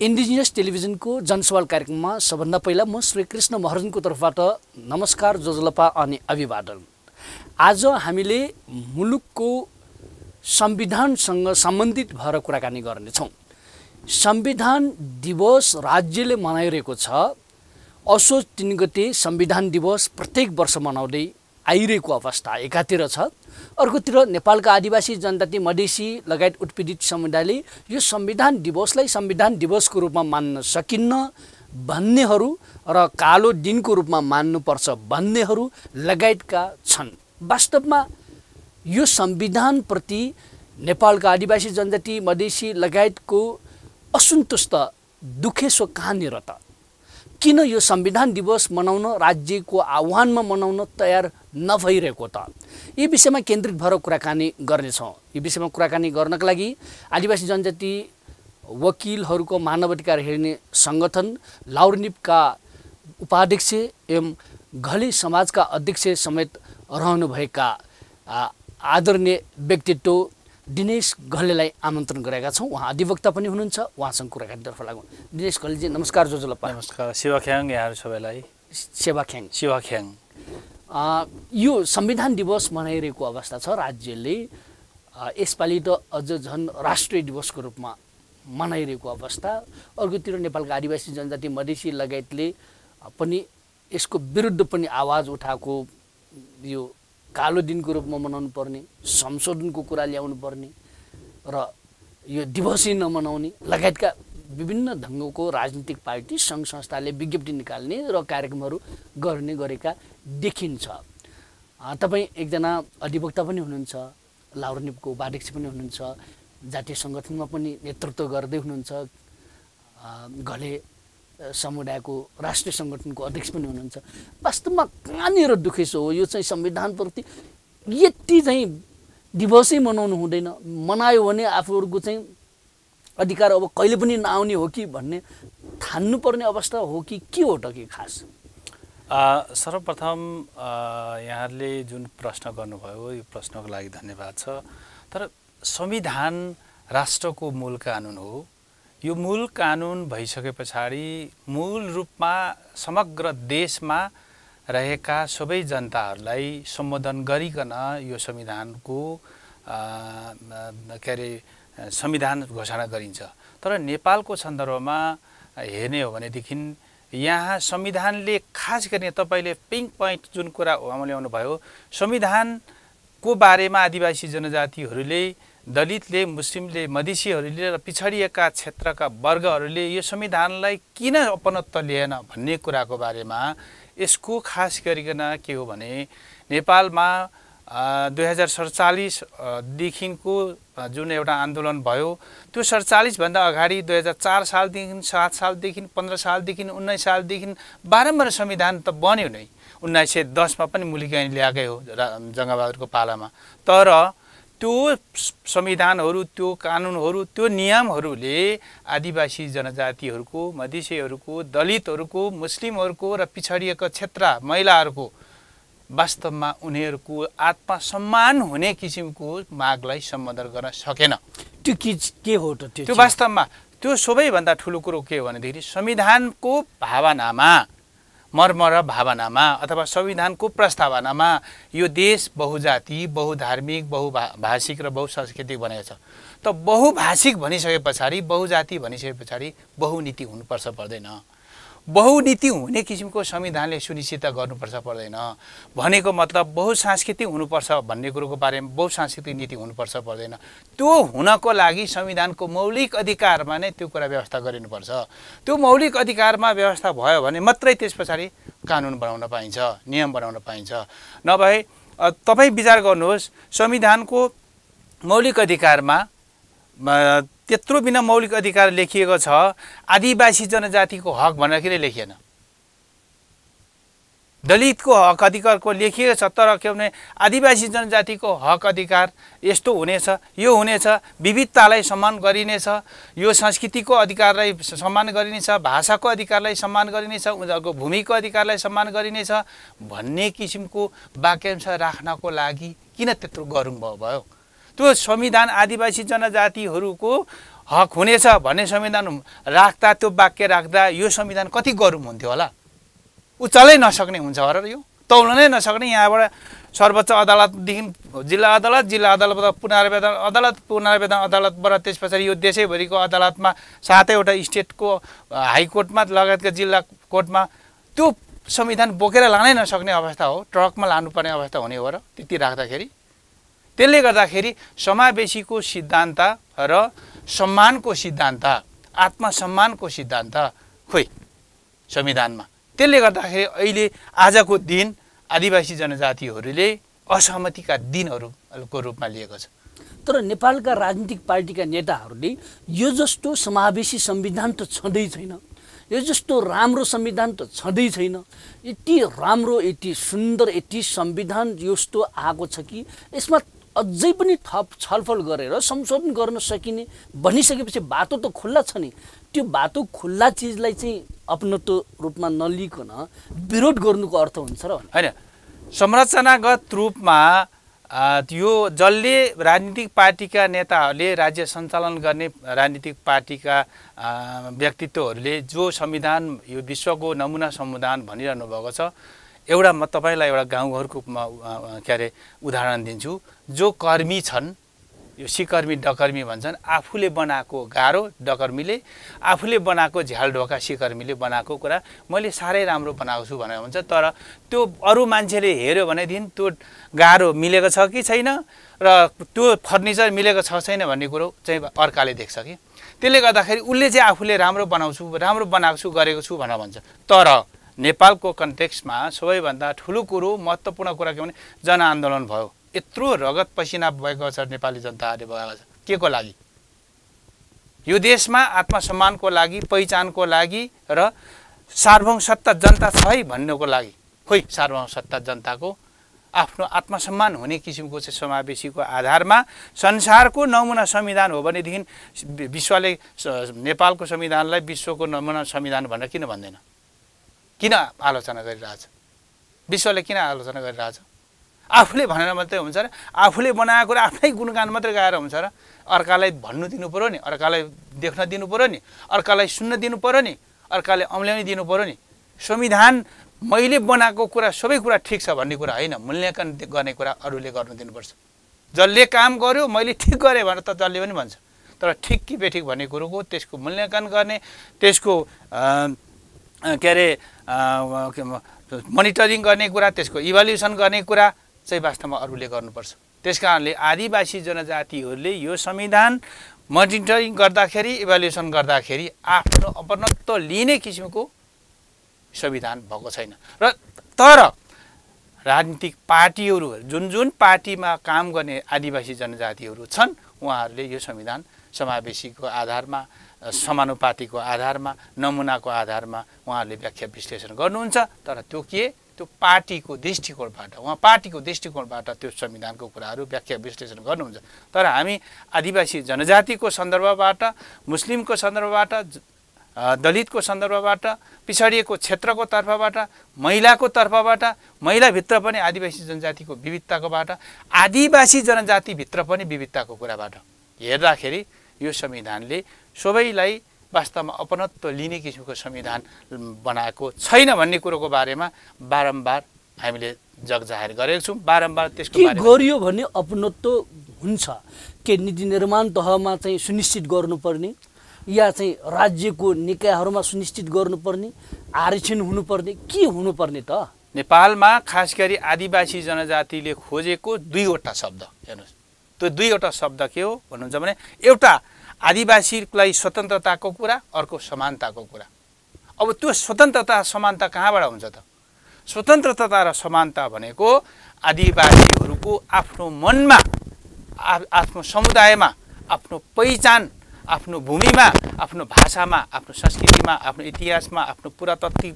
Indigenous टेलिभिजनको जनसवाल कार्यक्रममा सबभन्दा पहिला म श्री कृष्ण महर्जनको तर्फबाट नमस्कार जोजलपा अनि अभिवादन। आज हामीले मुलुकको संविधानसँग सम्बन्धित भएर कुराकानी गर्नेछौँ। संविधान दिवस राज्यले मनाइरहेको छ। असोज 3 गते संविधान दिवस प्रत्येक वर्ष मनाउँदै आइरहेको अवस्था एकातिर छ, अर्कोतिर नेपालका आदिवासी जनजाति मधेसी लगायत उत्पीडित समुदायले यो संविधान दिवसलाई संविधान दिवसको रूपमा मान्न सकिन्न भन्नेहरू र कालो दिनको रूपमा मान्नुपर्छ भन्नेहरू लगायतका छन्। वास्तवमा यो संविधानप्रति नेपालका आदिवासी जनजाति मधेसी लगायतको असन्तुष्ट दुखेसो कहाँनिर त? किन यो संविधान दिवस मनाउन राज्यको आह्वानमा मनाउन तयार नभइरहेको त? यी विषयमा केन्द्रित भएर कुराकानी गर्नेछौँ। यी विषयमा कुराकानी गर्नका लागि आदिवासी जनजाति वकिलहरूको मानवाधिकार हेर्ने सङ्गठन लाउरनिपका उपाध्यक्ष एवं घले समाजका अध्यक्ष समेत रहनुभएका आदरणीय व्यक्तित्व दिनेश घलेलाई आमन्त्रण गरेका छौँ। उहाँ अधिवक्ता पनि हुनुहुन्छ। उहाँसँग कुराकानीतर्फ लागौँ। दिनेश घलेजी नमस्कार। जोजलपा नमस्कार। शिवाख्याङ यहाँहरू सबैलाई। शिवाख्याङ यो संविधान दिवस मनाइरहेको अवस्था छ राज्यले। यसपालि त अझ झन् राष्ट्रिय दिवसको रूपमा मनाइरहेको अवस्था। अर्कोतिर नेपालका आदिवासी जनजाति मधेसी लगायतले पनि यसको विरुद्ध पनि आवाज उठाएको, यो कालो दिनको रूपमा मनाउनु पर्ने, संशोधनको कुरा ल्याउनु पर्ने र यो दिवसै नमनाउने लगायतका विभिन्न ढङ्गको राजनीतिक पार्टी सङ्घ संस्थाले विज्ञप्ति निकाल्ने र कार्यक्रमहरू गर्ने गरेका देखिन्छ। तपाईँ एकजना अधिवक्ता पनि हुनुहुन्छ, लाउरनिपको उपाध्यक्ष पनि हुनुहुन्छ, जातीय सङ्गठनमा पनि नेतृत्व गर्दै हुनुहुन्छ, घले समुदायको राष्ट्रिय सङ्गठनको अध्यक्ष पनि हुनुहुन्छ। वास्तवमा कहाँनिर दुखेसो हो? यो चाहिँ संविधानप्रति यति चाहिँ दिवसै मनाउनु हुँदैन, मनायो भने आफूहरूको चाहिँ अधिकार अब कहिले पनि नआउने हो कि भन्ने ठान्नुपर्ने अवस्था हो कि के हो त कि खास? सर्वप्रथम यहाँहरूले जुन प्रश्न गर्नुभयो यो प्रश्नको लागि धन्यवाद छ। तर संविधान राष्ट्रको मूल कानुन हो। यो मूल कानुन भइसके पछाडि मूल रूपमा समग्र देशमा रहेका सबै जनताहरूलाई सम्बोधन गरिकन यो संविधानको संविधान घोषणा गरिन्छ। तर नेपालको सन्दर्भमा हेर्ने हो भनेदेखि यहाँ संविधानले खास गरी तपाईँले पिङ्क पोइन्ट जुन कुरा ल्याउनु भयो, संविधानको बारेमा आदिवासी जनजातिहरूले, दलितले, मुस्लिमले, मधेसीहरूले र पिछडिएका क्षेत्रका वर्गहरूले यो संविधानलाई किन अपनत्व लिएन भन्ने कुराको बारेमा यसको खास गरिकन के हो भने नेपालमा 2047 देखिको जुन एउटा आन्दोलन भयो, त्यो 47 भन्दा अगाडि 2004 सालदेखि 7 सालदेखि 15 सालदेखि 19 सालदेखि बारम्बार संविधान त बन्यो नै। 1910 मा पनि मुलुकी ऐन ल्याएकै हो जङ्गबहादुरको पालामा। तर त्यो संविधानहरू, त्यो कानुनहरू, त्यो नियमहरूले आदिवासी जनजातिहरूको, मधेसीहरूको, दलितहरूको, मुस्लिमहरूको र पिछडिएका क्षेत्र महिलाहरूको वास्तवमा उनीहरूको आत्मसम्मान हुने किसिमको मागलाई सम्बोधन गर्न सकेन। त्यो के हो त? त्यो वास्तवमा त्यो सबैभन्दा ठुलो कुरो के हो भनेदेखि संविधानको भावनामा, मर्म र भावनामा अथवा संविधानको प्रस्तावनामा यो देश बहुजाति, बहुधार्मिक, बहुभाषिक र बहुसांस्कृतिक बनेको छ। त बहुभाषिक भनिसके पछाडि, बहुजाति भनिसके पछाडि बहुनीति हुनुपर्छ पर्दैन? बहुनीति हुने किसिमको संविधानले सुनिश्चित गर्नुपर्छ पर्दैन? भनेको मतलब बहुसांस्कृतिक हुनुपर्छ भन्ने कुरोको बारेमा बहुसांस्कृतिक नीति हुनुपर्छ पर्दैन? त्यो हुनको लागि संविधानको मौलिक अधिकारमा नै त्यो कुरा व्यवस्था गरिनुपर्छ। त्यो मौलिक अधिकारमा व्यवस्था भयो भने मात्रै त्यस पछाडि कानुन बनाउन पाइन्छ, नियम बनाउन पाइन्छ। नभए तपाईँ विचार गर्नुहोस्, संविधानको मौलिक अधिकारमा त्यत्रो बिना मौलिक अधिकार लेखिएको छ, आदिवासी जनजातिको हक भनेर किन लेखिएन? दलितको हक अधिकारको लेखिएको छ, तर के भने आदिवासी जनजातिको हक अधिकार यस्तो हुनेछ, यो हुनेछ, विविधतालाई सम्मान गरिनेछ, यो संस्कृतिको अधिकारलाई सम्मान गरिनेछ, भाषाको अधिकारलाई सम्मान गरिनेछ, उनीहरूको भूमिको अधिकारलाई सम्मान गरिनेछ भन्ने किसिमको वाक्यांश राख्नको लागि किन त्यत्रो गह्रौँ भयो? त्यो संविधान आदिवासी जनजातिहरूको हक हुनेछ भन्ने संविधान राख्दा त्यो वाक्य राख्दा यो संविधान कति गरुम हुन्थ्यो होला। ऊ चलै नसक्ने हुन्छ होला र यो तौलनै नसक्ने। यहाँबाट सर्वोच्च अदालतदेखि जिल्ला अदालत, जिल्ला अदालतबाट पुनरावेदन अदालत, पुनरावेदन अदालतबाट त्यस पछाडि यो देशैभरिको अदालतमा 7वटा स्टेटको हाइकोर्टमा लगायतका जिल्ला कोर्टमा त्यो संविधान बोकेर लानै नसक्ने अवस्था हो। ट्रकमा लानुपर्ने अवस्था हुने हो र त्यति राख्दाखेरि। त्यसले गर्दाखेरि समावेशीको सिद्धान्त र सम्मानको सिद्धान्त, आत्मसम्मानको सिद्धान्त खोइ संविधानमा। त्यसले गर्दाखेरि अहिले आजको दिन आदिवासी जनजातिहरूले असहमतिका दिनहरूको रूपमा लिएको छ। तर नेपालका राजनीतिक पार्टीका नेताहरूले यो जस्तो समावेशी संविधान त छँदै छैन, यो जस्तो राम्रो संविधान त छँदै छैन, यति राम्रो यति सुन्दर यति संविधान यस्तो आएको छ कि यसमा अझै पनि थप छलफल गरेर संशोधन गर्न सकिने भनिसकेपछि बाटो त खुल्ला छ नि। त्यो बाटो खुल्ला चिजलाई चाहिँ अपनत्व रूपमा नलिकन विरोध गर्नुको अर्थ हुन्छ र होइन। संरचनागत रूपमा यो जसले राजनीतिक पार्टीका नेताहरूले राज्य सञ्चालन गर्ने राजनीतिक पार्टीका व्यक्तित्वहरूले जो संविधान यो विश्वको नमुना संविधान भनिरहनु भएको छ, एउटा म तपाईँलाई एउटा गाउँघरको के अरे उदाहरण दिन्छु। जो कर्मी छन्, यो सिकर्मी डकर्मी भन्छन्, आफूले बनाएको गाह्रो डकर्मीले, आफूले बनाएको झ्याल ढोका सिकर्मीले बनाएको कुरा मैले साह्रै राम्रो बनाएको छु भनेर भन्छ। तर त्यो अरू मान्छेले हेऱ्यो भनेदेखि त्यो गाह्रो मिलेको छ कि छैन र त्यो फर्निचर मिलेको छ छैन भन्ने कुरो चाहिँ अर्काले देख्छ कि। त्यसले गर्दाखेरि उसले चाहिँ आफूले राम्रो बनाउँछु, राम्रो बनाएको छु, गरेको छु भनेर भन्छ। तर नेपालको कन्टेक्स्टमा सबैभन्दा ठुलो कुरो, महत्त्वपूर्ण कुरा के भने जनआन्दोलन भयो। यत्रो रगत पसिना भएको छ नेपाली जनताहरूले भएको छ के को लागि? यो देशमा आत्मसम्मानको लागि, पहिचानको लागि र सार्वभौम सत्ता जनता छ है भन्नुको लागि। खोइ सार्वभौम सत्ता जनताको आफ्नो आत्मसम्मान हुने किसिमको चाहिँ समावेशीको आधारमा संसारको नमुना संविधान हो भनेदेखि विश्वले नेपालको संविधानलाई विश्वको नमुना संविधान भनेर किन भन्दैन? किन आलोचना गरिरहेछ? विश्वले किन आलोचना गरिरहेछ? आफूले भनेर मात्रै हुन्छ र? आफूले बनाएको र आफ्नै गुणगान मात्रै गाएर हुन्छ र? अर्कालाई भन्नु दिनु पऱ्यो नि, अर्कालाई देख्न दिनु पऱ्यो नि, अर्कालाई सुन्न दिनु पऱ्यो नि, अर्काले अम्ल्याउनु दिनु पऱ्यो नि। संविधान मैले बनाएको कुरा सबै कुरा ठिक छ भन्ने कुरा होइन, मूल्याङ्कन गर्ने कुरा अरूले गर्नु दिनुपर्छ। जसले काम गर्यो मैले ठिक गरेँ भनेर त जसले पनि भन्छ, तर ठिक कि बेठिक भन्ने कुरोको त्यसको मूल्याङ्कन गर्ने, त्यसको के अरे मोनिटरिङ गर्ने कुरा, त्यसको इभ्यालुएसन गर्ने कुरा चाहिँ वास्तवमा अरूले गर्नुपर्छ। त्यसकारणले आदिवासी जनजातिहरूले यो संविधान मोनिटरिङ गर्दाखेरि, इभ्यालुएसन गर्दाखेरि आफ्नो अपनत्व लिने किसिमको संविधान भएको छैन। र तर राजनीतिक पार्टीहरू, जुन जुन पार्टीमा काम गर्ने आदिवासी जनजातिहरू छन्, उहाँहरूले यो संविधान समावेशीको आधारमा, समानुपातिको आधारमा, नमुनाको आधारमा उहाँहरूले व्याख्या विश्लेषण गर्नुहुन्छ। तर त्यो के, त्यो पार्टीको दृष्टिकोणबाट, उहाँ पार्टीको दृष्टिकोणबाट त्यो संविधानको कुराहरू व्याख्या विश्लेषण गर्नुहुन्छ। तर हामी आदिवासी जनजातिको सन्दर्भबाट, मुस्लिमको सन्दर्भबाट, दलितको सन्दर्भबाट, पिछडिएको क्षेत्रको तर्फबाट, महिलाको तर्फबाट, महिलाभित्र पनि आदिवासी जनजातिको विविधताकोबाट, आदिवासी जनजातिभित्र पनि विविधताको कुराबाट हेर्दाखेरि यो संविधानले सबैलाई वास्तवमा अपनत्व लिने किसिमको संविधान बनाएको छैन भन्ने कुरोको बारेमा बारम्बार हामीले जगजाहेर गरेका छौँ। बारम्बार त्यसको के गरियो भने अपनत्व हुन्छ? के नीति निर्माण तहमा चाहिँ सुनिश्चित गर्नुपर्ने, या चाहिँ राज्यको निकायहरूमा सुनिश्चित गर्नुपर्ने, आरक्षण हुनुपर्ने, के हुनुपर्ने त? नेपालमा खास गरी आदिवासी जनजातिले खोजेको दुईवटा शब्द हेर्नुहोस्। त्यो दुईवटा शब्द के हो भन्नुहुन्छ भने, एउटा आदिवासीलाई स्वतन्त्रताको कुरा, अर्को समानताको कुरा। अब त्यो स्वतन्त्रता समानता कहाँबाट हुन्छ त? स्वतन्त्रता र समानता भनेको आदिवासीहरूको आफ्नो मनमा, आफ्नो समुदायमा, आफ्नो पहिचान, आफ्नो भूमिमा, आफ्नो भाषामा, आफ्नो संस्कृतिमा, आफ्नो इतिहासमा, आफ्नो पुरातात्विक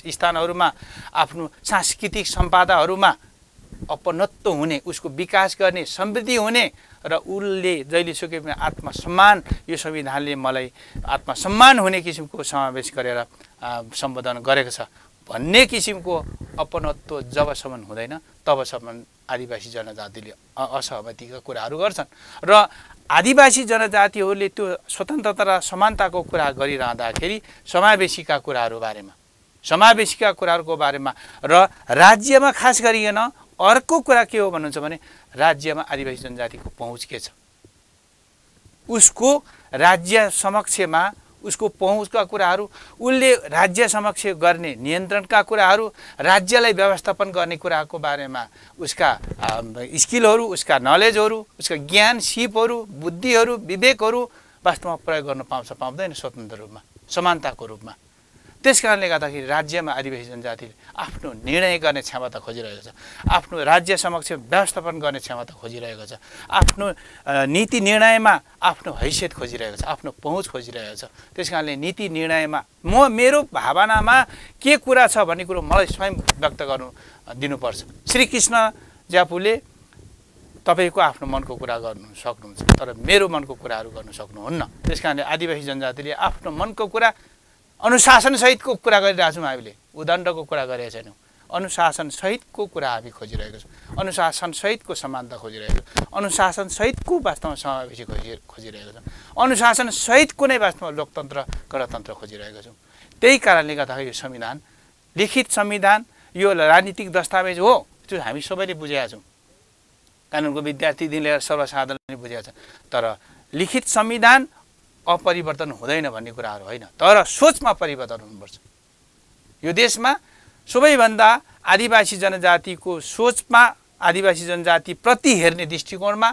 स्थानहरूमा, आफ्नो सांस्कृतिक सम्पदाहरूमा अपनत्व हुने, उसको विकास गर्ने, समृद्धि हुने र उसले जहिलेसुकै पनि आत्मसम्मान, यो संविधानले मलाई आत्मसम्मान हुने किसिमको समावेश गरेर सम्बोधन गरेको छ भन्ने किसिमको अपनत्व जबसम्म हुँदैन तबसम्म आदिवासी जनजातिले असहमतिका कुराहरू गर्छन्। र आदिवासी जनजातिहरूले त्यो स्वतन्त्रता र समानताको कुरा गरिरहँदाखेरि समावेशीका कुराहरू बारेमा र राज्यमा खास गरिकन अर्को कुरा के हो भन्नुहुन्छ भने राज्यमा आदिवासी जनजातिको पहुँच के छ, उसको राज्य समक्षमा उसको पहुँचका कुराहरू, उसले राज्य समक्ष गर्ने नियन्त्रणका कुराहरू, राज्यलाई व्यवस्थापन गर्ने कुराको बारेमा उसका स्किलहरू, उसका नलेजहरू, उसका ज्ञान सिपहरू, बुद्धिहरू, विवेकहरू वास्तवमा प्रयोग गर्न पाउँछ पाउँदैन स्वतन्त्र रूपमा, समानताको रूपमा। त्यस कारणले गर्दाखेरि राज्यमा आदिवासी जनजातिले आफ्नो निर्णय गर्ने क्षमता खोजिरहेको छ, आफ्नो राज्य समक्ष व्यवस्थापन गर्ने क्षमता खोजिरहेको छ, आफ्नो नीति निर्णयमा आफ्नो हैसियत खोजिरहेको छ, आफ्नो पहुँच खोजिरहेको छ। त्यस कारणले नीति निर्णयमा मेरो भावनामा के कुरा छ भन्ने कुरो मलाई स्वयं व्यक्त गर्नु दिनुपर्छ। श्री कृष्ण ज्यापुले तपाईको आफ्नो मनको कुरा गर्नु सक्नुहुन्छ, तर मेरो मनको कुराहरू गर्न सक्नुहुन्न। त्यस कारणले आदिवासी जनजातिले आफ्नो मनको कुरा अनुशासन सहितको कुरा गरिरहेको छौँ, हामीले उदण्डको कुरा गरेका छैनौँ। अनुशासन सहितको कुरा हामी खोजिरहेको छौँ, अनुशासन सहितको समानता खोजिरहेको छौँ, अनुशासन सहितको वास्तवमा समावेशी खोजिरहेको छौँ, अनुशासन सहितको नै वास्तवमा लोकतन्त्र गणतन्त्र खोजिरहेको छौँ। त्यही कारणले गर्दाखेरि यो संविधान, लिखित संविधान यो राजनीतिक दस्तावेज हो, त्यो हामी सबैले बुझेका छौँ, कानुनको विद्यार्थीदेखि लिएर सर्वसाधारणले बुझेका छ। तर लिखित संविधान अपरिवर्तन हुँदैन भन्ने कुराहरू होइन, तर सोचमा परिवर्तन हुनुपर्छ। यो देशमा सबैभन्दा आदिवासी जनजातिको सोचमा, आदिवासी जनजाति प्रति हेर्ने दृष्टिकोणमा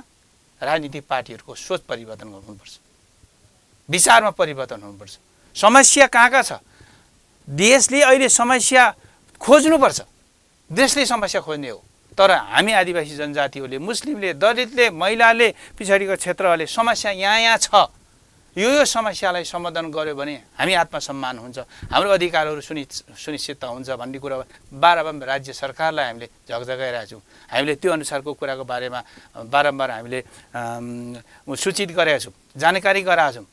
राजनीतिक पार्टीहरूको सोच परिवर्तन गर्नुपर्छ, विचारमा परिवर्तन हुनुपर्छ। समस्या कहाँ छ? देशले अहिले समस्या खोज्नुपर्छ, देशले समस्या खोज्ने हो। तर हामी आदिवासी जनजातिहरूले, मुस्लिमले, दलितले, महिलाले, पछाडिको क्षेत्रहरूले समस्या यहाँ छ, यो समस्यालाई समाधान गर्यो भने हामी आत्मसम्मान हुन्छ, हाम्रो अधिकारहरू सुनिश्चित हुन्छ भन्ने कुरा बारम्बार राज्य सरकारलाई हामीले झकझगाइरहेका छौँ। हामीले त्यो अनुसारको कुराको बारेमा बारम्बार हामीले सूचित गरेका छौँ, जानकारी गराएका छौँ।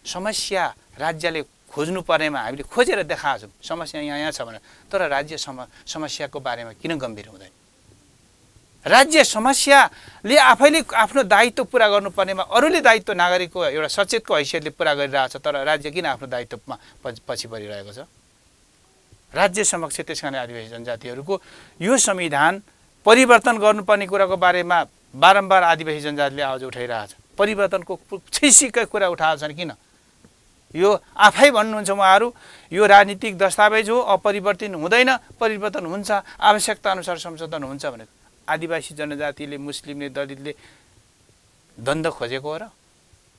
समस्या राज्यले खोज्नु पर्नेमा हामीले खोजेर देखाएका छौँ, समस्या यहाँ छ भनेर। तर राज्य समस्याको बारेमा किन गम्भीर हुँदैन? राज्य समस्याले आफैले आफ्नो दायित्व पुरा गर्नुपर्नेमा अरूले दायित्व नागरिकको एउटा सचेतको हैसियतले पुरा गरिरहेछ, तर राज्य किन आफ्नो दायित्वमा पछि परिरहेको छ? राज्य समक्ष त्यस कारण आदिवासी जनजातिहरूको यो संविधान परिवर्तन गर्नुपर्ने कुराको बारेमा बारम्बार आदिवासी जनजातिले आवाज उठाइरहेछ। परिवर्तनको छैसिकै कुरा उठाएको छन् किन? यो आफै भन्नुहुन्छ उहाँहरू, यो राजनीतिक दस्तावेज हो, अपरिवर्तन हुँदैन, परिवर्तन हुन्छ, आवश्यकता अनुसार संशोधन हुन्छ भने आदिवासी जनजातिले, मुस्लिमले, दलितले द्वन्द्व खोजेको हो र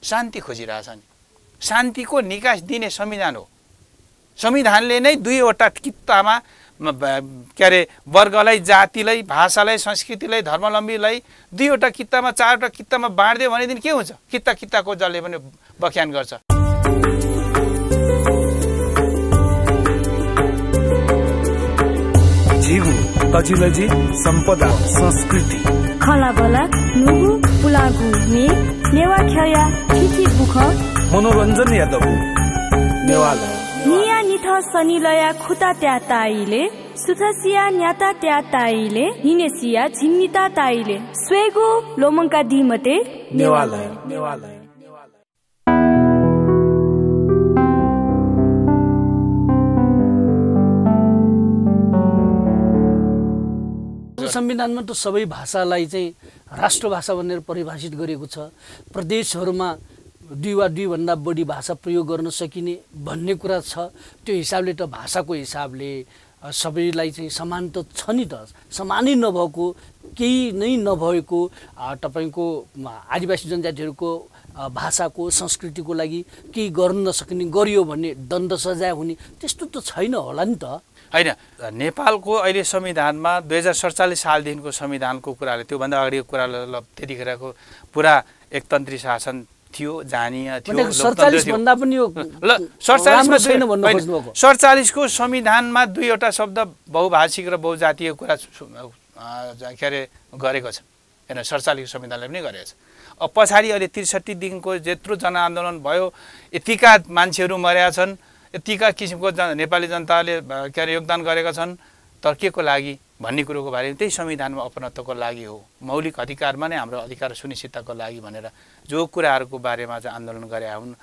शान्ति खोजिरहेछ नि? शान्तिको निकास दिने संविधान हो। संविधानले नै दुईवटा कित्तामा वर्गलाई, जातिलाई, भाषालाई, संस्कृतिलाई, धर्मावलम्बीलाई दुईवटा कित्तामा, चारवटा कित्तामा बाँड्दियो भनेदेखि के हुन्छ? कित्ताको जसले पनि व्याख्यान गर्छ। जीवु तजिलजी सम्पदा संस्कृति खलाबला नुगु पुलागु ने नेवा ख्या थिथि बुख मनोरञ्जन यादवु नेवाला निया निथ सनिलया खुता त्या ताइले सुथसिया न्याता त्या ताइले निनेसिया झिन्निता ताइले स्वेगु लोमंका दिमते नेवाला संविधानमा त सबै भाषालाई चाहिँ राष्ट्रभाषा भनेर परिभाषित गरिएको छ। प्रदेशहरूमा दुई वा दुईभन्दा बढी भाषा प्रयोग गर्न सकिने भन्ने कुरा छ। त्यो हिसाबले त भाषाको हिसाबले सबैलाई चाहिँ समान त छ नि त। समानै नभएको, केही नै नभएको तपाईको आदिवासी जनजातिहरूको भाषाको संस्कृतिको लागि केही गर्न नसकिने गरियो भने दण्ड सजाय हुने त्यस्तो त छैन होला नि त? होइन, नेपालको अहिले संविधानमा 2047 सालदेखिको संविधानको कुराले, त्योभन्दा अगाडिको कुराले त्यतिखेरको पुरा एकतन्त्री शासन थियो, जानिया थियो। 47 भन्दा पनि यो ल 47 को संविधानमा दुईवटा शब्द बहुभाषिक र बहुजातीय कुरा गरेको छ। हैन, 47 को संविधानले पनि गरेको छ। अब पछाडि अहिले 63 देखिको जेत्रो जनआन्दोलन भयो, यतिका मान्छेहरू मरेका छन्, यतिका किसिमको नेपाली जनताले योगदान गरेका छन्, तर के को लागि भन्ने कुरोको बारेमा त्यही संविधानमा अपनत्वको लागि हो, मौलिक अधिकारमा नै हाम्रो अधिकार सुनिश्चितताको लागि भनेर जो कुराहरूको बारेमा चाहिँ आन्दोलन गरेका हुन्,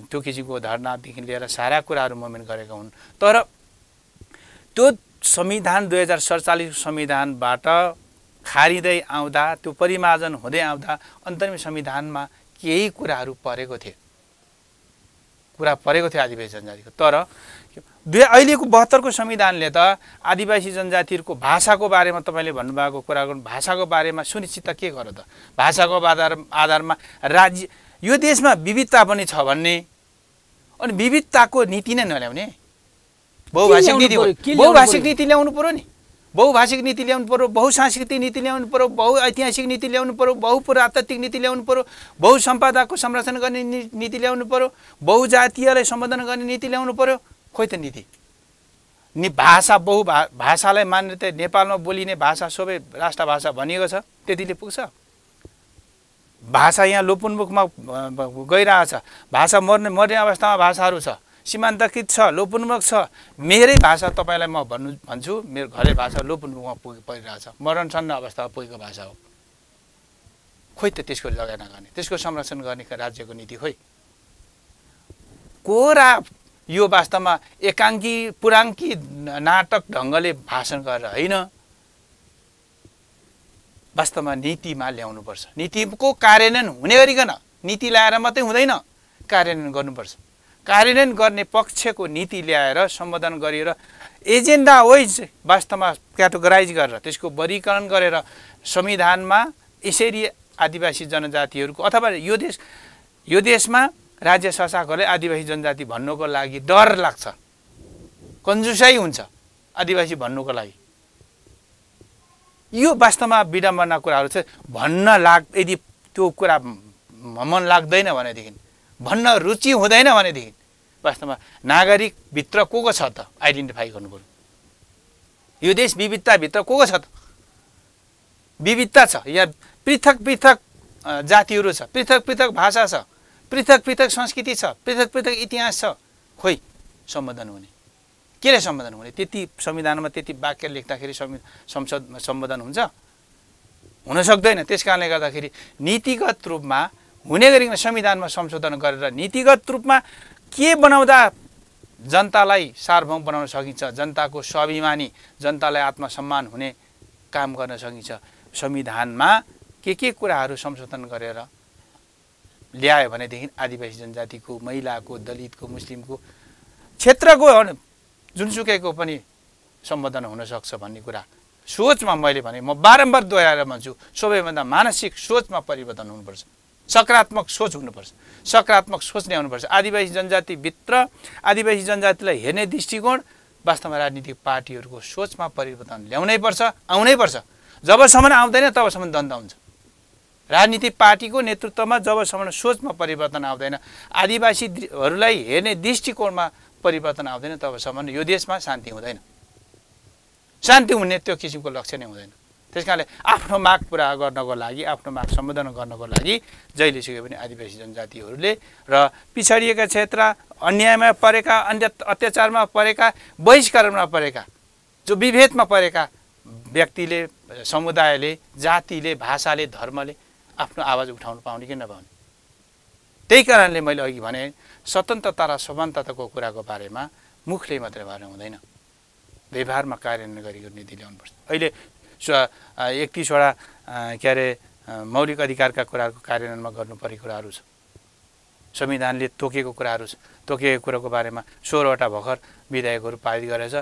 त्यो किसिमको धरनादेखि लिएर सारा कुराहरू मुभमेन्ट गरेका हुन्। तर त्यो संविधान 2047 संविधानबाट खारिँदै आउँदा, त्यो परिमार्जन हुँदै आउँदा अन्तरिम संविधानमा केही कुराहरू परेको थियो आदिवासी जनजातिको। तर अहिलेको 72को संविधानले त आदिवासी जनजातिहरूको भाषाको बारेमा तपाईँले भन्नुभएको कुराको भाषाको बारेमा सुनिश्चित के गर्यो त? भाषाको आधारमा राज्य, यो देशमा विविधता पनि छ भन्ने, अनि विविधताको नीति नै नल्याउने, बहुभाषिक नीति ल्याउनु पर्यो नि, बहुभाषिक नीति ल्याउनु पर्यो, बहुसांस्कृतिक नीति ल्याउनु पर्यो, बहुऐतिहासिक नीति ल्याउनु पर्यो, बहुपुरातात्विक नीति ल्याउनु पर्यो, बहुसम्पदाको संरक्षण गर्ने नीति ल्याउनु पर्यो, बहुजातीयलाई सम्बोधन गर्ने नीति ल्याउनु पर्यो। खोइ त नीति भाषा भाषालाई मान्यता नेपालमा बोलिने भाषा सबै राष्ट्रभाषा भनिएको छ, त्यतिले पुग्छ? भाषा यहाँ लोपोन्मुखमा गइरहेछ, भाषा मर्ने अवस्थामा भाषाहरू छ, सीमान्तकृत छ, लोपोन्मुख छ। मेरै भाषा तपाईँलाई म भन्छु, मेरो घरै भाषा लोपोन्मुखमा परिरहेछ, मरणसन्न अवस्थामा पुगेको भाषा हो। खोइ त त्यसको लगानी गर्ने, त्यसको संरक्षण गर्ने राज्यको नीति खोइ? कोरा यो वास्तवमा एकाङ्की पुराङ्की नाटक ढङ्गले भाषण गरेर होइन, वास्तवमा नीतिमा ल्याउनुपर्छ। नीतिको कार्यान्वयन हुने गरिकन नीति ल्याएर मात्रै हुँदैन, कार्यान्वयन गर्नुपर्छ। कार्यान्वयन गर्ने पक्षको नीति ल्याएर सम्बोधन गरेर एजेन्डा वाइज वास्तवमा क्याटेगोराइज गरेर त्यसको वर्गीकरण गरेर संविधानमा यसरी आदिवासी जनजातिहरूको अथवा यो देशमा राज्य शासकहरूले आदिवासी जनजाति भन्नुको लागि डर लाग्छ, कन्जुसाइ हुन्छ आदिवासी भन्नुको लागि। यो वास्तवमा विडम्बना कुराहरू छ। यदि त्यो कुरा मन लाग्दैन भनेदेखि, भन्न रुचि हुँदैन भनेदेखि वास्तवमा नागरिकभित्र को छ त आइडेन्टिफाई गर्नु पर्यो। यो देश विविधताभित्र को छ त? विविधता छ, यहाँ पृथक पृथक जातिहरू छ, पृथक पृथक भाषा छ, पृथक पृथक संस्कृति छ, पृथक पृथक इतिहास छ। खोइ सम्बोधन हुने, केले सम्बोधन हुने? त्यति संविधानमा त्यति वाक्य लेख्दाखेरि संसद सम्बोधन हुन्छ? हुन सक्दैन। त्यस कारणले गर्दाखेरि नीतिगत रूपमा हुने गरिकन संविधानमा संशोधन गरेर नीतिगत रूपमा के बनाउँदा जनतालाई सार्वभौम बनाउन सकिन्छ, जनताको स्वाभिमानी, जनतालाई आत्मसम्मान हुने काम गर्न सकिन्छ, संविधानमा के कुराहरू संशोधन गरेर ल्यायो भनेदेखि आदिवासी जनजातिको, महिलाको, दलितको, मुस्लिमको, क्षेत्रको, जुनसुकैको पनि सम्बोधन हुन सक्छ भन्ने कुरा सोचमा मैले भने, म बारम्बार दोहोऱ्याएर भन्छु, सबैभन्दा मानसिक सोचमा परिवर्तन हुनुपर्छ, सकारात्मक सोच हुनुपर्छ, सकारात्मक सोच ल्याउनुपर्छ। आदिवासी जनजातिभित्र आदिवासी जनजातिलाई हेर्ने दृष्टिकोण वास्तवमा राजनीतिक पार्टीहरूको सोचमा परिवर्तन ल्याउनै पर्छ, आउनै पर्छ। जबसम्म आउँदैन तबसम्म द्वन्द्व हुन्छ। राजनीतिक पार्टीको नेतृत्वमा जबसम्म सोचमा परिवर्तन आउँदैन, आदिवासीहरूलाई हेर्ने दृष्टिकोणमा परिवर्तन आउँदैन, तबसम्म यो देशमा शान्ति हुँदैन। शान्ति हुने त्यो किसिमको लक्ष्य नै हुँदैन। त्यस कारणले आफ्नो माग पुरा गर्नको लागि, आफ्नो माग सम्बोधन गर्नको लागि जहिलेसुकै पनि आदिवासी जनजातिहरूले र पिछडिएका क्षेत्र, अन्यायमा परेका, अत्याचारमा परेका, बहिष्करणमा परेका, जो विभेदमा परेका व्यक्तिले, समुदायले, जातिले, भाषाले, धर्मले आफ्नो आवाज उठाउन पाउने कि नपाउने। त्यही कारणले मैले अघि भने स्वतन्त्रता र समानताको कुराको बारेमा मुखले मात्रै भएर हुँदैन, व्यवहारमा कार्यान्वयन गरेको नीति ल्याउनुपर्छ। अहिले 31वटा मौलिक अधिकारका कुराहरूको कार्यान्वयनमा गर्नुपर्ने कुराहरू छ, संविधानले तोकेको कुराहरू छ। तोकेको कुराको बारेमा 16वटा भर्खर विधेयकहरू पारित गरेछ।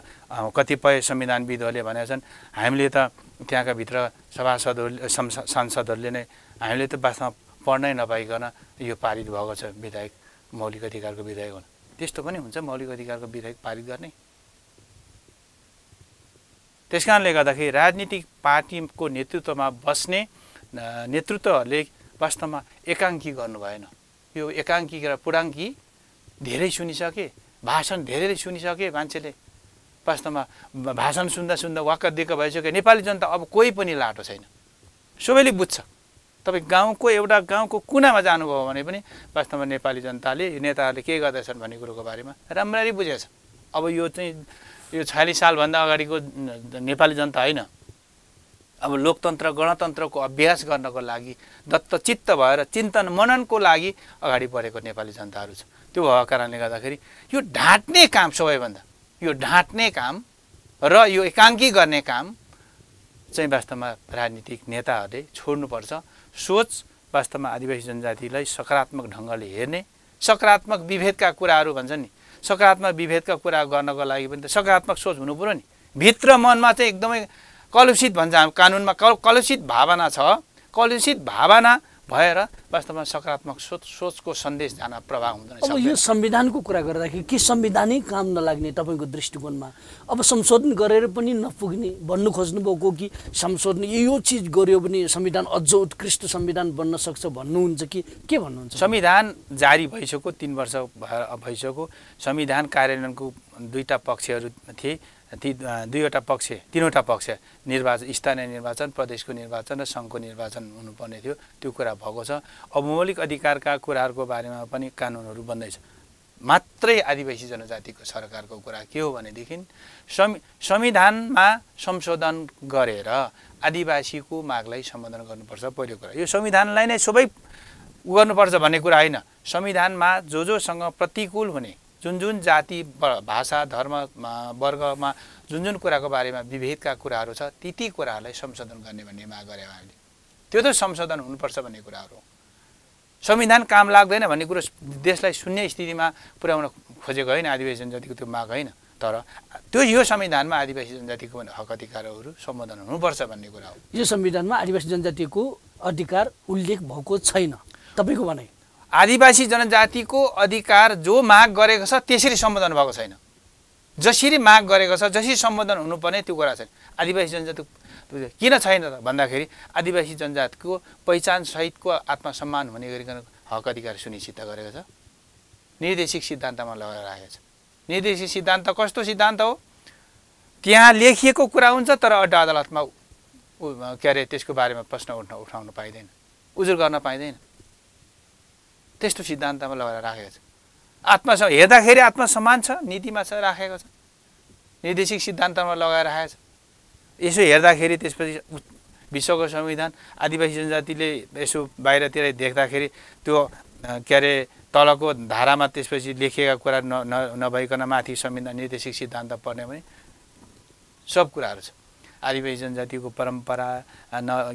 कतिपय संविधानविदहरूले भनेका छन् हामीले त त्यहाँका भित्र सांसदहरूले नै हामीले त वास्तवमा पढ्नै नपाइकन यो पारित भएको छ विधेयक, मौलिक अधिकारको विधेयक हो। त्यस्तो पनि हुन्छ मौलिक अधिकारको विधेयक पारित गर्ने? त्यस कारणले गर्दाखेरि राजनीतिक पार्टीको नेतृत्वमा बस्ने नेतृत्वहरूले वास्तवमा एकाङ्की गर्नु भएन। यो एकाङ्की र पुराङ्की धेरै सुनिसके, भाषण धेरै सुनिसके मान्छेले, वास्तवमा भाषण सुन्दा सुन्दा वाक्क दिक्क भइसक्यो। नेपाली जनता अब कोही पनि लाटो छैन, सबैले बुझ्छ। तपाईँ एउटा गाउँको कुनामा जानुभयो भने पनि वास्तवमा नेपाली जनताले नेताहरूले के गर्दैछन् भन्ने कुरोको बारेमा राम्ररी बुझेछ। अब यो चाहिँ यो 46 सालभन्दा अगाडिको नेपाली जनता होइन, अब लोकतन्त्र गणतन्त्रको अभ्यास गर्नको लागि दत्तचित्त भएर चिन्तन मननको लागि अगाडि बढेको नेपाली जनताहरू छ। त्यो भएको कारणले गर्दाखेरि यो ढाँट्ने काम सबैभन्दा यो ढाँट्ने काम र यो एकाङ्की गर्ने काम चाहिँ वास्तवमा राजनीतिक नेताहरूले छोड्नुपर्छ। सोच वास्तवमा आदिवासी जनजातिलाई सकारात्मक ढङ्गले हेर्ने, सकारात्मक विभेदका कुराहरू भन्छ नि, सकारात्मक विभेदका कुरा गर्नको लागि पनि त सकारात्मक सोच हुनु पर्यो नि। भित्र मनमा चाहिँ एकदमै कलुषित भन्छ कानुनमा कलुषित भावना छ, कलुषित भावना भएर वास्तवमा सकारात्मक सोचको सन्देश जान प्रभाव हुँदैन। अब यो संविधानको कुरा गर्दाखेरि के संविधानै काम नलाग्ने तपाईँको दृष्टिकोणमा? अब संशोधन गरेर पनि नपुग्ने भन्नु खोज्नुभएको कि संशोधन यो चिज गर्यो भने संविधान अझ उत्कृष्ट संविधान बन्न सक्छ भन्नुहुन्छ कि के भन्नुहुन्छ? संविधान जारी भइसक्यो, 3 वर्ष भइसक्यो। संविधान कार्यान्वयनको दुईटा पक्षहरू थिए, ती दुईवटा पक्ष, तीनवटा पक्ष, निर्वाचन, स्थानीय निर्वाचन, प्रदेशको निर्वाचन र सङ्घको निर्वाचन हुनुपर्ने थियो। त्यो कुरा भएको छ। अब मौलिक अधिकारका कुराहरूको बारेमा पनि कानुनहरू बन्दैछ। मात्रै आदिवासी जनजातिको सरकारको कुरा के हो भनेदेखि संविधानमा संशोधन गरेर आदिवासीको मागलाई सम्बोधन गर्नुपर्छ। पहिलो कुरा यो संविधानलाई नै सबै गर्नुपर्छ भन्ने कुरा होइन। संविधानमा जोसँग प्रतिकूल हुने, जुन जाति, भाषा, धर्म, वर्गमा जुन कुराको बारेमा विभेदका कुराहरू छ ती कुराहरूलाई संशोधन गर्ने भन्ने माग गरे हामीले। त्यो त संशोधन हुनुपर्छ भन्ने कुराहरू हो। संविधान काम लाग्दैन भन्ने कुरो देशलाई शून्य स्थितिमा पुर्याउन खोजेको होइन, आदिवासी जनजातिको त्यो माग होइन। तर त्यो यो संविधानमा आदिवासी जनजातिको हक अधिकारहरू सम्बोधन हुनुपर्छ भन्ने कुरा हो। यो संविधानमा आदिवासी जनजातिको अधिकार उल्लेख भएको छैन तपाईँको भनाइ? आदिवासी जनजातिको अधिकार जो माग गरेको छ त्यसरी सम्बोधन भएको छैन। जसरी माग गरेको छ, जसरी सम्बोधन हुनुपर्ने त्यो कुरा छैन। आदिवासी जनजाति किन छैन त भन्दाखेरि आदिवासी जनजातिको पहिचान सहितको आत्मसम्मान हुने गरिकन हक अधिकार सुनिश्चित गरेको छ। निर्देशिक सिद्धान्तमा लगाएर राखेको छ। निर्देशिक सिद्धान्त कस्तो सिद्धान्त हो? त्यहाँ लेखिएको कुरा हुन्छ तर अदालतमा त्यसको बारेमा प्रश्न उठाउन पाइँदैन, उजुर गर्न पाइँदैन। त्यस्तो सिद्धान्तमा लगाएर राखेको छ। हेर्दाखेरि आत्मसम्मान छ, नीतिमा छ राखेको छ, निर्देशिक सिद्धान्तमा लगाएर राखेको छ। यसो हेर्दाखेरि त्यसपछि विश्वको संविधान आदिवासी जनजातिले यसो बाहिरतिर देख्दाखेरि त्यो तलको धारामा त्यसपछि लेखिएका कुरा नभइकन माथि संविधान निर्देशिक सिद्धान्त पढ्ने भने सब कुराहरू छ। आदिवासी जनजातिको परम्परा,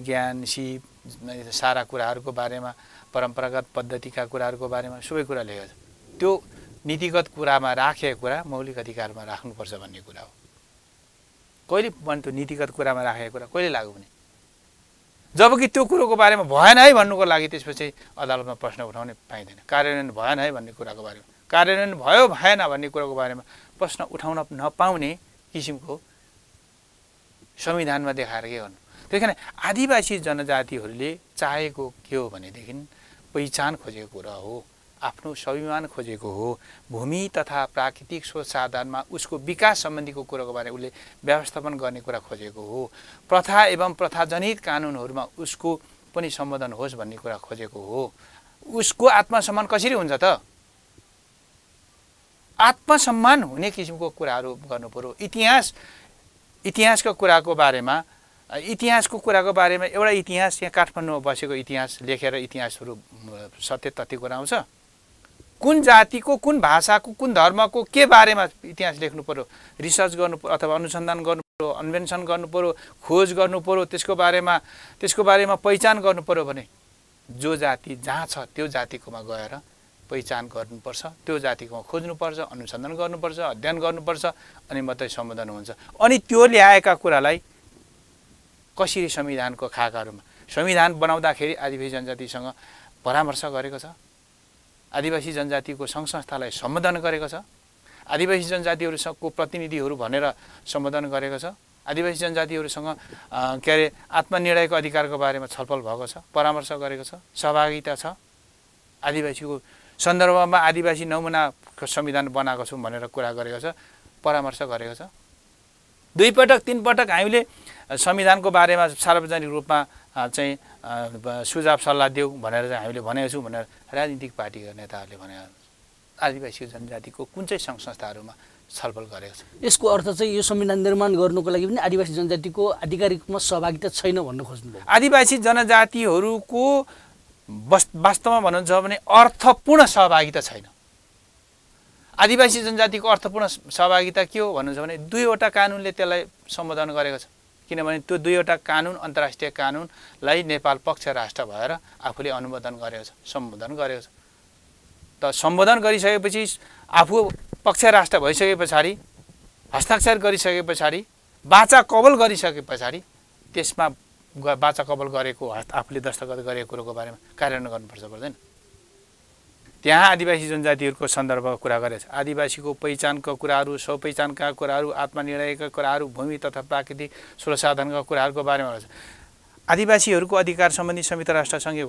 ज्ञान, सिप, सारा कुराहरूको बारेमा, परम्परागत पद्धतिका कुराहरूको बारेमा सबै कुरा लेखेको छ। त्यो नीतिगत कुरामा राखेको कुरा मौलिक अधिकारमा राख्नुपर्छ भन्ने कुरा हो। कहिले पनि त्यो नीतिगत कुरामा राखेको कुरा कहिले लागू हुने? जबकि त्यो कुरोको बारेमा भएन है भन्नुको लागि त्यसपछि अदालतमा प्रश्न उठाउनै पाइँदैन। कार्यान्वयन भएन है भन्ने कुराको बारेमा, कार्यान्वयन भयो भएन भन्ने कुराको बारेमा प्रश्न उठाउन नपाउने किसिमको संविधानमा देखाएर के गर्नु? त्यही कारण आदिवासी जनजातिहरूले चाहेको के हो भनेदेखि पहिचान खोजेको कुरा हो, आफ्नो स्वाभिमान खोजेको हो, भूमि तथा प्राकृतिक स्रोत साधनमा उसको विकास सम्बन्धीको कुराको बारेमा उसले व्यवस्थापन गर्ने कुरा खोजेको हो, प्रथा एवं प्रथाजनित कानुनहरूमा उसको पनि सम्बोधन होस् भन्ने कुरा खोजेको हो। उसको आत्मसम्मान कसरी हुन्छ त? आत्मसम्मान हुने किसिमको कुराहरू गर्नु पर्यो। इतिहासको कुराको बारेमा एउटा इतिहास यहाँ काठमाडौँमा बसेको इतिहास लेखेर इतिहासहरू सत्य तथ्य गराउँछ। कुन जातिको, कुन भाषाको, कुन धर्मको के बारेमा इतिहास लेख्नु पर्यो, रिसर्च गर्नु पर्यो अथवा अनुसन्धान गर्नु पर्यो, अन्वेषण गर्नु पर्यो, खोज गर्नु पर्यो, त्यसको बारेमा पहिचान गर्नु पर्यो भने जो जाति जहाँ छ त्यो जातिकोमा गएर पहिचान गर्नुपर्छ, त्यो जातिकोमा खोज्नुपर्छ, अनुसन्धान गर्नुपर्छ, अध्ययन गर्नुपर्छ, अनि मात्रै सम्बोधन हुन्छ। अनि त्यो ल्याएका कुरालाई कसरी संविधानको खाकाहरूमा संविधान बनाउँदाखेरि आदिवासी जनजातिसँग परामर्श गरेको छ, आदिवासी जनजातिको सङ्घ संस्थालाई सम्बोधन गरेको छ, आदिवासी जनजातिहरूसँगको प्रतिनिधिहरू भनेर सम्बोधन गरेको छ, आदिवासी जनजातिहरूसँग आत्मनिर्णयको अधिकारको बारेमा छलफल भएको छ, परामर्श गरेको छ, सहभागिता छ। आदिवासीको सन्दर्भमा आदिवासी नमुनाको संविधान बनाएको छु भनेर कुरा गरेको छ, परामर्श गरेको छ। 2 पटक 3 पटक हामीले संविधानको बारेमा सार्वजनिक रूपमा चाहिँ सुझाव सल्लाह देऊ भनेर चाहिँ हामीले भनेको छौँ भनेर राजनीतिक पार्टीका नेताहरूले भने आदिवासी जनजातिको कुन चाहिँ सङ्घ संस्थाहरूमा छलफल गरेको छ। यसको अर्थ चाहिँ यो संविधान निर्माण गर्नुको लागि पनि आदिवासी जनजातिको आधिकारिक रूपमा सहभागिता छैन भन्न खोज्नुभयो। आदिवासी जनजातिहरूको वास्तवमा भन्नुहुन्छ भने अर्थपूर्ण सहभागिता छैन। आदिवासी जनजातिको अर्थपूर्ण सहभागिता के हो भन्नुहुन्छ भने 2वटा कानुनले त्यसलाई सम्बोधन गरेको छ। किनभने त्यो 2वटा कानुन अन्तर्राष्ट्रिय कानुनलाई नेपाल पक्ष राष्ट्र भएर आफूले अनुमोदन गरेको छ, सम्बोधन गरेको छ। त सम्बोधन गरिसकेपछि आफू पक्ष राष्ट्र भइसके पछाडि हस्ताक्षर गरिसके पछाडि वाचा कबल गरिसके पछाडि त्यसमा वाचा कबल गरेको आफूले दस्तखत गरेको कुरोको बारेमा कार्यान्वयन गर्नुपर्छ पर्दैन। त्यहाँ आदिवासी जनजातिहरूको सन्दर्भको कुरा गरेछ। आदिवासीको पहिचानका कुराहरू, स्वपहिचानका कुराहरू, आत्मनिर्णयका कुराहरू, भूमि तथा प्राकृतिक स्रोत साधनका कुराहरूको बारेमा रहेछ। आदिवासीहरूको अधिकार सम्बन्धी संयुक्त राष्ट्र सङ्घीय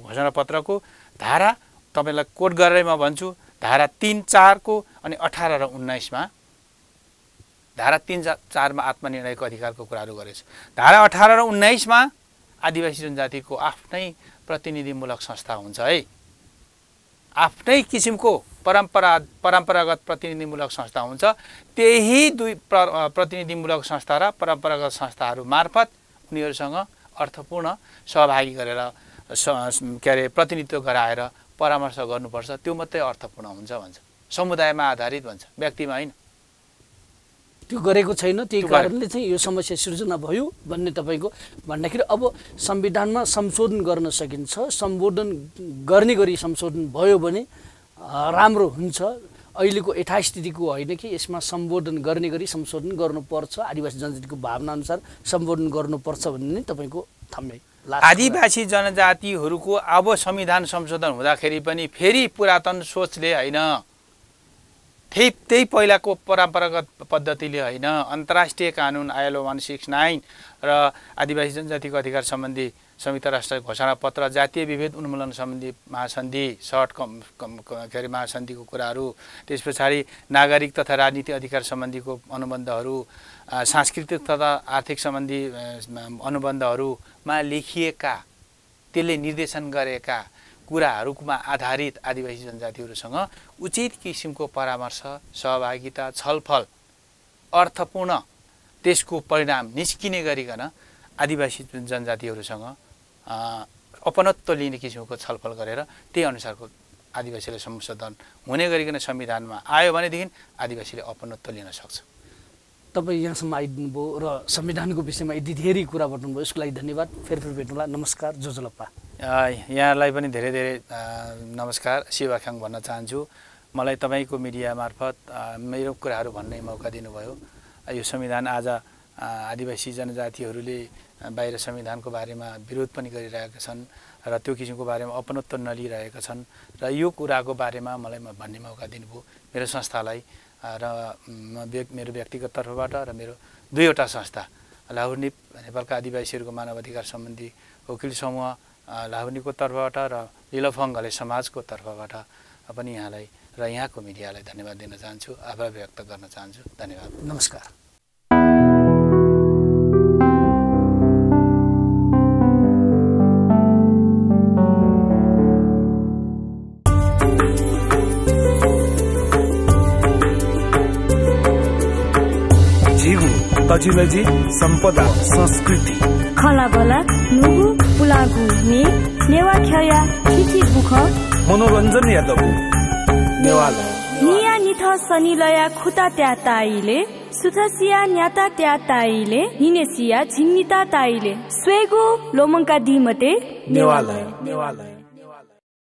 घोषणापत्रको धारा तपाईँलाई कोट गरेर म भन्छु, धारा 3, 4 को अनि 18 र 19 मा धारा 3, 4 मा आत्मनिर्णयको अधिकारको कुराहरू गरेछ। धारा 18 र 19 मा आदिवासी जनजातिको आफ्नै प्रतिनिधिमूलक संस्था हुन्छ है, आफ्नै किसिमको परम्परागत प्रतिनिधिमूलक संस्था हुन्छ। त्यही 2 प्रतिनिधिमूलक संस्था र परम्परागत संस्थाहरू मार्फत उनीहरूसँग अर्थपूर्ण सहभागी गरेर प्रतिनिधित्व गराएर परामर्श गर्नुपर्छ। त्यो मात्रै अर्थपूर्ण हुन्छ भन्छ। समुदायमा आधारित भन्छ, व्यक्तिमा होइन। त्यो गरेको छैन, त्यही कारणले चाहिँ यो समस्या सृजना भयो भन्ने तपाईँको भन्दाखेरि अब संविधानमा संशोधन गर्न सकिन्छ, सम्बोधन गर्ने गरी संशोधन भयो भने राम्रो हुन्छ। अहिलेको यथास्थितिको होइन कि यसमा सम्बोधन गर्ने गरी संशोधन गर्नुपर्छ, आदिवासी जनजातिको भावनाअनुसार सम्बोधन गर्नुपर्छ भन्ने तपाईँको थम्मै। आदिवासी जनजातिहरूको अब संविधान संशोधन हुँदाखेरि पनि फेरि पुरातन सोचले होइन, त्यही पहिलाको परम्परागत पद्धतिले होइन, अन्तर्राष्ट्रिय कानुन ILO 169 र आदिवासी जनजातिको अधिकार सम्बन्धी संयुक्त राष्ट्र घोषणापत्र, जातीय विभेद उन्मूलन सम्बन्धी महासन्धि, महासन्धिको कुराहरू, त्यस पछाडि नागरिक तथा राजनीतिक अधिकार सम्बन्धीको अनुबन्धहरू, सांस्कृतिक तथा आर्थिक सम्बन्धी अनुबन्धहरूमा लेखिएका, त्यसले निर्देशन गरेका कुराहरूमा आधारित आदिवासी जनजातिहरूसँग उचित किसिमको परामर्श, सहभागिता, छलफल, अर्थपूर्ण त्यसको परिणाम निस्किने गरिकन आदिवासी जनजातिहरूसँग अपनत्व लिने किसिमको छलफल गरेर त्यही अनुसारको आदिवासीले संशोधन हुने गरिकन संविधानमा आयो भनेदेखि आदिवासीले अपनत्व लिन सक्छ। तपाईँ यहाँसम्म आइदिनुभयो र संविधानको विषयमा यति धेरै कुरा भन्नुभयो, यसको लागि धन्यवाद। फेरि भेटौँला। नमस्कार। जोजलप्पा। यहाँलाई पनि धेरै धेरै नमस्कार, शिवाख्याङ भन्न चाहन्छु। मलाई तपाईँको मिडिया मार्फत मेरो कुराहरू भन्ने मौका दिनुभयो। यो संविधान आज आदिवासी जनजातिहरूले बाहिर संविधानको बारेमा विरोध पनि गरिरहेका छन् र त्यो किसिमको बारेमा अपनत्व नलिरहेका छन् र यो कुराको बारेमा मलाई भन्ने मौका दिनुभयो मेरो संस्थालाई र मेरो व्यक्तिगत तर्फबाट र मेरो 2वटा संस्था लाहुर्निप नेपालका आदिवासीहरूको मानवाधिकार सम्बन्धी वकिल समूह लाहुर्निपको तर्फबाट र लिलफङ घले समाजको तर्फबाट पनि यहाँलाई र यहाँको मिडियालाई धन्यवाद दिन चाहन्छु, आभार व्यक्त गर्न चाहन्छु। धन्यवाद। नमस्कार। तजिलजी सम्पदा संस्कृति खलाबला नुगु पुलागु ने नेवा खया खिची बुख मनोरञ्जन यादव नेवाला निया निथ सनिलया खुता त्या ताइले सुथसिया न्याता त्या ताइले निनेसिया झिन्निता ताइले स्वेगु लोमंका दिमते नेवाला